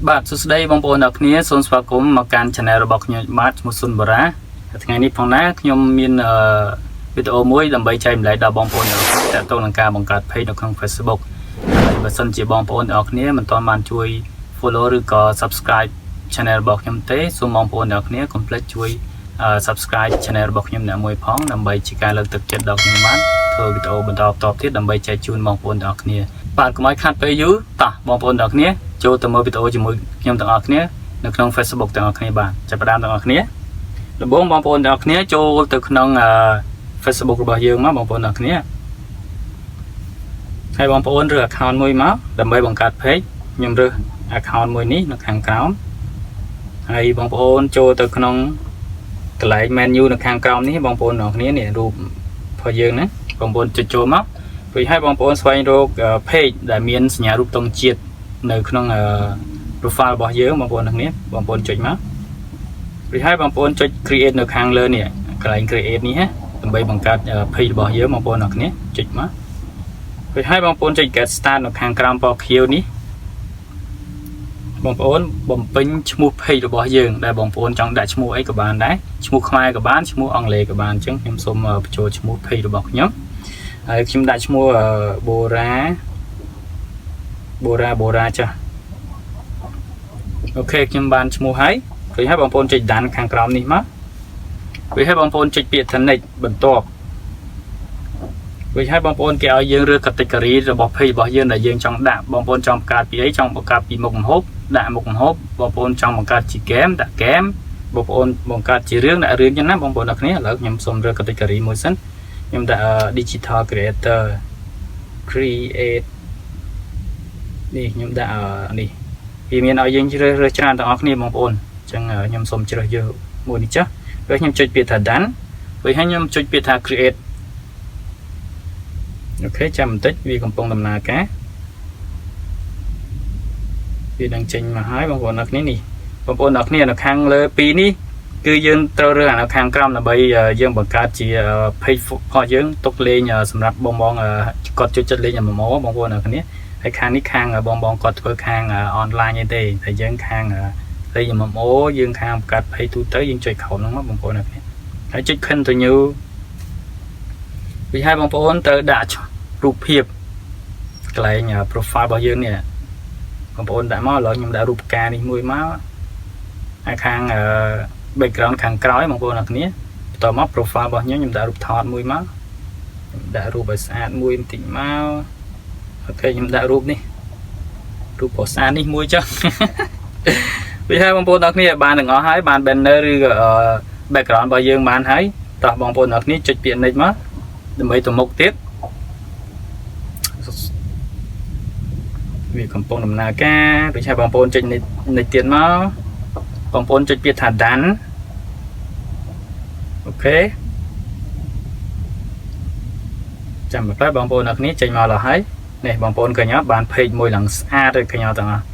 បាទសួស្តីបងប្អូនអ្នកគ្នាសូមស្វាគមន៍មកកាន់ Channel របស់ខ្ញុំបាទឈ្មោះសុនបូរ៉ាថ្ងៃនេះផងដែរខ្ញុំមានអឺវីដេអូមួយដើម្បីចែករំលែកដល់បងប្អូនអ្នកគ្នាទាក់ទងនឹងការបង្កើត page នៅក្នុង Facebook ហើយបើសិនជាបងប្អូនអ្នកគ្នាមិនទាន់បានជួយ follow ឬក៏ subscribe Channel របស់ខ្ញុំទេសូមបងប្អូនអ្នកគ្នាកុំភ្លេចជួយ subscribe Channel របស់ខ្ញុំអ្នកមួយផងដើម្បីជាការលើកទឹកចិត្តដល់ខ្ញុំបាទធ្វើវីដេអូបន្តបន្តទៀតដើម្បីចែកជូនបងប្អូនទាំងអស់គ្នាបាទកុំឲ្យខាត់ពេលយូរតោះបងប្អូនទាំងអស់គ្នាចូលទៅមើលវីដេអូជាមួយខ្ញុំទាំងអស់គ្នានៅក្នុង Facebook ទាំងអស់គ្នាបាទចាប់ផ្ដើមទាំងអស់គ្នាដំបូងបងប្អូនទាំងអស់គ្នាចូលទៅក្នុង Facebook របស់យើងមកបងប្អូនទាំងអស់គ្នាហើយបងប្អូនរើស account មួយមកដើម្បីបង្កើត page ខ្ញុំរើស account មួយនេះនៅខាងក្រោមហើយបងប្អូនចូលទៅក្នុងកន្លែង menu នៅខាងក្រោមនេះបងប្អូនទាំងអស់គ្នានេះរូបរបស់យើងណាបងប្អូនចុចចូលមករួចហើយបងប្អូនស្វែងរក page ដែលមានសញ្ញារូបទង់ជាតិនៅក្នុង profile របស់យើងបងប្អូនទាំងគ្នាបងប្អូនចុចមករួចហើយបងប្អូនចុច create នៅខាងលើនេះកន្លែង create នេះណាដើម្បីបង្កើត page របស់យើងបងប្អូនទាំងគ្នាចុចមករួចហើយបងប្អូនចុច get start នៅខាងក្រោមពណ៌ខៀវនេះបងប្អូនបំពេញឈ្មោះ page របស់យើងដែលបងប្អូនចង់ដាក់ឈ្មោះអីក៏បានដែរឈ្មោះខ្មែរក៏បានឈ្មោះអង់គ្លេសក៏បានអញ្ចឹងខ្ញុំសូមបញ្ចូលឈ្មោះ page របស់ខ្ញុំហើយខ្ញុំដាក់ឈ្មោះបូរ៉ាបូរ៉ាបូរ៉ាចាស់OK ខ្ញុំបានឈ្មោះហើយរួចហើយបងប្អូនចុច done ខាងក្រោមនេះមករួចហើយបងប្អូនចុចពាក្យថា next បន្ទាប់រួចហើយបងប្អូនគេឲ្យយើងរើស category របស់ page របស់យើងដែលយើងចង់ដាក់បងប្អូនចង់បង្កើតពីអីចង់បង្កើតពីមុខម្ហូបដាក់មុខម្ហូបបងប្អូនចង់បង្កើតជា game ដាក់ game បងប្អូនបង្កើតជារឿងដាក់រឿងចឹងណាបងប្អូនអរគ្នាឥឡូវខ្ញុំសូមរើស category មួយសិនខ្ញុំដាក់ digital creator create នេះខ្ញុំដាក់នេះវាមានឲ្យយើងជ្រើសរើសច្រើនទាំងអស់គ្នាបងប្អូនអញ្ចឹងខ្ញុំសូមជ្រើសយកមួយនេះចុះពេលខ្ញុំចុចពាក្យថា done ពេលហើយខ្ញុំចុចពាក្យថា create OK ចាំបន្តិចវាកំពុងដំណើរការវានឹងចេញមកហើយបងប្អូនអរគ្នានេះបងប្អូនអរគ្នានៅខាងលើពីរនេះគឺយើងត្រូវរើសអានៅខាងក្រោមដើម្បីយើងបង្កើតជា page របស់យើងទុកលេងសម្រាប់បងបងគាត់ចូលចិត្តលេង MMO បងប្អូនអរគ្នាហើយខាងនេះខាងបងបងគាត់ធ្វើខាង online ទេតែយើងខាងលេង MMO យើងខាងបង្កើត page ទូទៅយើងចុចក្រោមហ្នឹងមកបងប្អូនអរគ្នាហើយចុច continue ពីហើយបងប្អូនត្រូវដាក់រូបភាពកន្លែង profile របស់យើងនេះបងប្អូនដាក់មកឥឡូវខ្ញុំដាក់រូបផ្កានេះមួយមកហើយខាង background ខាងក្រោយបងប្អូនអរគ្នាបន្តមក profile របស់ខ្ញុំខ្ញុំដាក់រូបថតមួយមកខ្ញុំដាក់រូបឲ្យស្អាតមួយបន្តិចមក OK ខ្ញុំដាក់រូបនេះរូបប្រុសស្អាតនេះមួយចុះ វាហើយបងប្អូនអរគ្នាបានទាំងអស់ហើយបាន banner ឬក៏ background របស់យើងបានហើយតោះបងប្អូនអរគ្នាចុចពាក្យ next មកដើម្បីទៅមុខទៀតវាកំពុងដំណើរការដូច្នេះបងប្អូនចុច next next ទៀតមកបងប្អូនចុចពាក្យថា done OK ចាំមួយផ្លែបងប្អូនអរគ្នាចេញមកដល់ហើយនេះបងប្អូនឃើញអត់បាន page មួយឡើងស្អាតឬឃើញអត់ទាំងអស់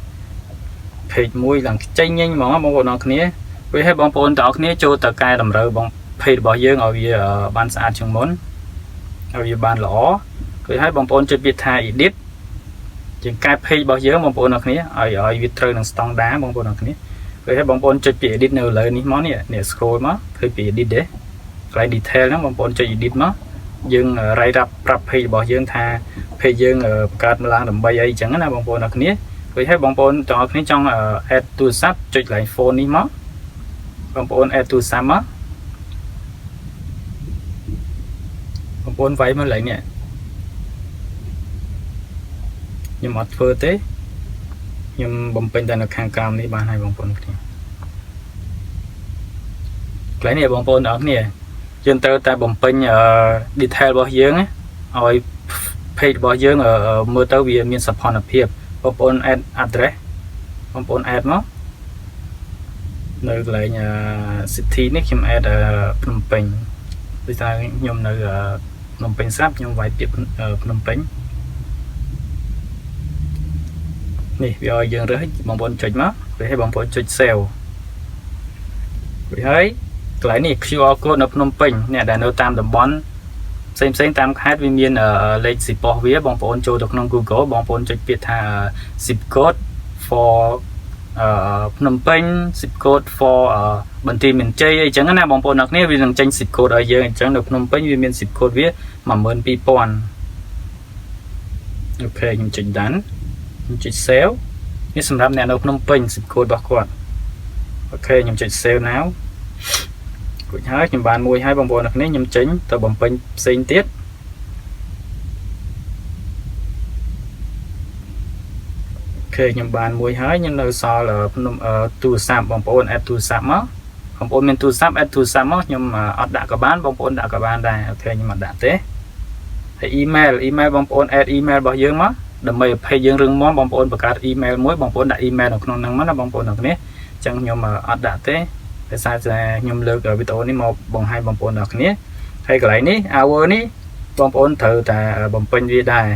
page មួយឡើងខ្ចីញញហ្មងបងប្អូនអរគ្នាព្រោះឲ្យបងប្អូនទាំងអស់គ្នាចូលទៅកែតម្រូវបង page របស់យើងឲ្យវាបានស្អាតជាងមុនឲ្យវាបានល្អព្រោះឲ្យបងប្អូនចុចពាក្យថា edit ជាងកែ page របស់យើងបងប្អូនអរគ្នាឲ្យឲ្យវាត្រូវនឹងស្តង់ដាបងប្អូនអរគ្នាព្រោះឲ្យបងប្អូនចុចពាក្យ edit នៅលើនេះមកនេះនេះ scroll មកឃើញពាក្យ edit ទេកន្លែង detail ហ្នឹងបងប្អូនចុច edit មកយើងរាយរាប់ប្រាប់ page របស់យើងថា page យើងបង្កើតឡើងដើម្បីអីចឹងណាបងប្អូនអរគ្នាព្រោះឲ្យបងប្អូនទាំងអស់គ្នាចង់ add ទូរស័ព្ទចុចកន្លែង phone នេះមកបងប្អូន add ទូរស័ព្ទមកបងប្អូនវាយមកកន្លែងនេះខ្ញុំអត់ធ្វើទេខ្ញុំបំពេញតែនៅខាងក្រោមនេះបានហើយបងប្អូនគ្នាកន្លែងនេះបងប្អូនទាំងអស់គ្នាយើងត្រូវតែបំពេញ detail របស់យើងឲ្យ page របស់យើងមើលទៅវាមានសោភ័ណភាពបងប្អូន add address បងប្អូន add មកនៅកន្លែង city នេះខ្ញុំ add ភ្នំពេញដូចថាខ្ញុំនៅភ្នំពេញស្រាប់ខ្ញុំវាយពាក្យភ្នំពេញនេះវាឲ្យយើងរើសបងប្អូនចុចមករួចហើយបងប្អូនចុច save រួចហើយកន្លែងនេះ QR code នៅភ្នំពេញអ្នកដែលនៅតាមតំបន់ផ្សេងផ្សេងតាមខេត្តវាមានលេខស៊ីប៉ុសវាបងប្អូនចូលទៅក្នុង Google បងប្អូនចុចពាក្យថា zip code for ភ្នំពេញ zip code for បន្ទាយមានជ័យអីចឹងណាបងប្អូនអ្នកគ្នាវានឹងចេញ zip code ឲ្យយើងអញ្ចឹងនៅភ្នំពេញវាមាន zip code វា12000OK ខ្ញុំចុច done ខ្ញុំចុច save នេះសម្រាប់អ្នកនៅភ្នំពេញ zip code របស់គាត់OK ខ្ញុំចុច save now រួចហើយខ្ញុំបានមួយហើយបងប្អូនអ្នកគ្នាខ្ញុំចេញទៅបំពេញផ្សេងទៀត OK ខ្ញុំបានមួយហើយខ្ញុំនៅសល់ភ្នំទូរស័ព្ទបងប្អូន add ទូរស័ព្ទមកបងប្អូនមានទូរស័ព្ទ add ទូរស័ព្ទមកខ្ញុំអត់ដាក់ក៏បានបងប្អូនដាក់ក៏បានដែរ OK ខ្ញុំអត់ដាក់ទេហើយ email email បងប្អូន add email របស់យើងមកដើម្បីឲ្យ page យើងរឹងមាំបងប្អូនបង្កើត email មួយបងប្អូនដាក់ email នៅក្នុងហ្នឹងមកណាបងប្អូនទាំងគ្នាអញ្ចឹងខ្ញុំអត់ដាក់ទេដោយសារតែខ្ញុំលើកវីដេអូនេះមកបង្ហាញបងប្អូនទាំងគ្នាហើយកន្លែងនេះ hour នេះបងប្អូនត្រូវតែបំពេញវាដែរ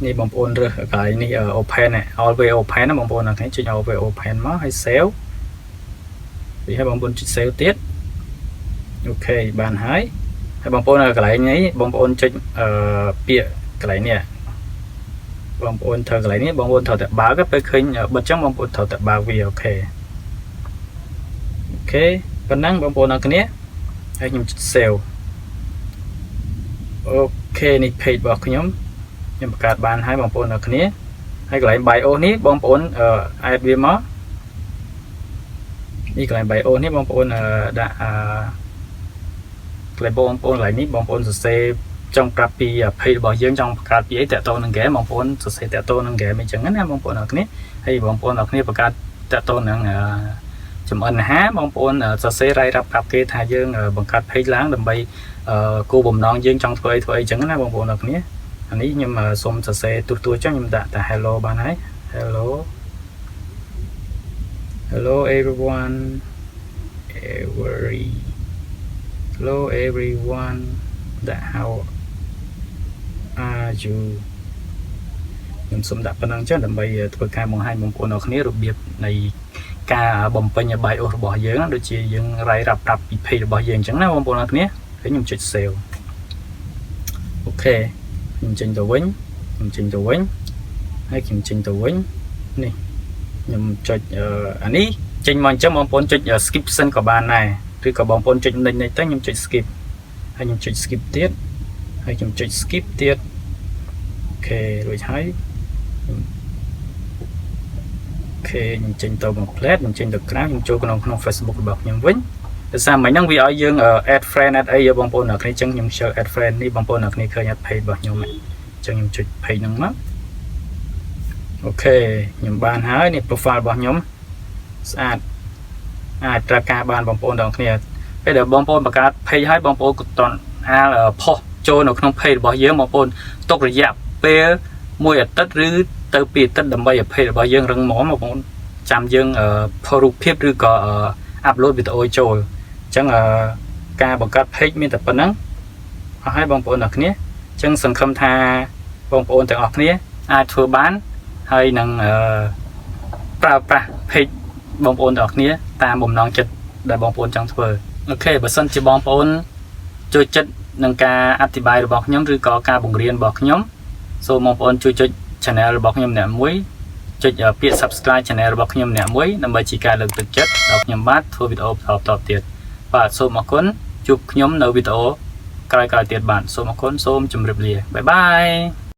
នេះបងប្អូនរើសកន្លែងនេះ open always open ណាបងប្អូនទាំងគ្នាចុច always open មកហើយ save ពីហើយបងប្អូនចុច save ទៀត OK បានហើយហើយបងប្អូននៅកន្លែងនេះបងប្អូនចុចអឺពាក្យកន្លែងនេះបងប្អូនត្រូវកន្លែងនេះបងប្អូនត្រូវតែបើកពេលឃើញបិទចឹងបងប្អូនត្រូវតែបើកវាOK OK ប៉ុណ្ណឹងបងប្អូនអរគ្នាហើយខ្ញុំចុច save OK នេះ page របស់ខ្ញុំខ្ញុំបង្កើតបានហើយបងប្អូនអរគ្នាហើយកន្លែង bio នេះបងប្អូន add វាមកនេះកន្លែង bio នេះបងប្អូនដាក់អឺកន្លែងបងប្អូនកន្លែងនេះបងប្អូនសរសេរចង់ប្រាប់ពី page របស់យើងចង់បង្កើតពីអីតាក់ទងនឹង game បងប្អូនសរសេរតាក់ទងនឹង game អញ្ចឹងណាបងប្អូនអរគ្នាហើយបងប្អូនអរគ្នាបង្កើតតាក់ទងនឹងចំអិនអាហារបងប្អូនសរសេររាយរាប់ប្រាប់គេថាយើងបង្កើត page ឡើងដើម្បីគោលបំណងយើងចង់ធ្វើអីធ្វើអីចឹងណាបងប្អូនអរគ្នាអានេះខ្ញុំសូមសរសេរទូទួចឹងខ្ញុំដាក់តែ hello បានហើយ hello hello everyone every hello everyone ដាក់ how are you ខ្ញុំសូមដាក់ប៉ុណ្ណឹងចឹងដើម្បីធ្វើការបង្ហាញបងប្អូនអរគ្នារបៀបនៃការបំពេញ bio របស់យើងដូចជាយើងរាយរាប់ប្រាប់ពី page របស់យើងអញ្ចឹងណាបងប្អូនអរគ្នាហើយខ្ញុំចុច save OK ខ្ញុំចេញទៅវិញខ្ញុំចេញទៅវិញហើយខ្ញុំចេញទៅវិញនេះខ្ញុំចុចអានេះចេញមកអញ្ចឹងបងប្អូនចុច skip សិនក៏បានដែរឬក៏បងប្អូនចុចនិចនិចទៅខ្ញុំចុច skip ហើយខ្ញុំចុច skip ទៀតហើយខ្ញុំចុច skip ទៀត OK រួចហើយ OK ខ្ញុំចេញទៅមួយផ្លែតខ្ញុំចេញទៅក្រៅខ្ញុំចូលក្នុងក្នុង Facebook របស់ខ្ញុំវិញដោយសារមិញហ្នឹងវាឲ្យយើង add friend add អីបងប្អូនអ្នកគ្នាអញ្ចឹងខ្ញុំ share add friend នេះបងប្អូនអ្នកគ្នាឃើញ add page របស់ខ្ញុំអញ្ចឹងខ្ញុំចុច page ហ្នឹងមក OK ខ្ញុំបានហើយនេះ profile របស់ខ្ញុំស្អាតអាចប្រើការបានបងប្អូនទាំងគ្នាពេលដែលបងប្អូនបង្កើត page ហើយបងប្អូនក៏តន់អាលផុសចូលនៅក្នុង page របស់យើងបងប្អូនទុករយៈពេលមួយអាទិត្យឬទៅពីរអាទិត្យដើម្បីឲ្យ page របស់យើងរឹងមាំបងប្អូនចាំយើងផុសរូបភាពឬក៏ upload វីដេអូចូលអញ្ចឹងការបង្កើត page មានតែប៉ុណ្ណឹងអស់ហើយបងប្អូនទាំងគ្នាអញ្ចឹងសង្ឃឹមថាបងប្អូនទាំងអស់គ្នាអាចធ្វើបានហើយនឹងប្រើប្រាស់ page បងប្អូនទាំងអស់គ្នាតាមបំណងចិត្តដែលបងប្អូនចង់ធ្វើOK បើសិនជាបងប្អូនចូលចិត្តនឹងការអធិប្បាយរបស់ខ្ញុំឬក៏ការបង្រៀនរបស់ខ្ញុំសូមបងប្អូនជួយចុច channel របស់ខ្ញុំអ្នកមួយចុចពាក្យ subscribe channel របស់ខ្ញុំអ្នកមួយដើម្បីជាការលើកទឹកចិត្តដល់ខ្ញុំបាទធ្វើវីដេអូបន្តបន្តទៀតបាទសូមអរគុណជួបខ្ញុំនៅវីដេអូក្រោយៗទៀតបាទសូមអរគុណសូមជម្រាបលាbye bye.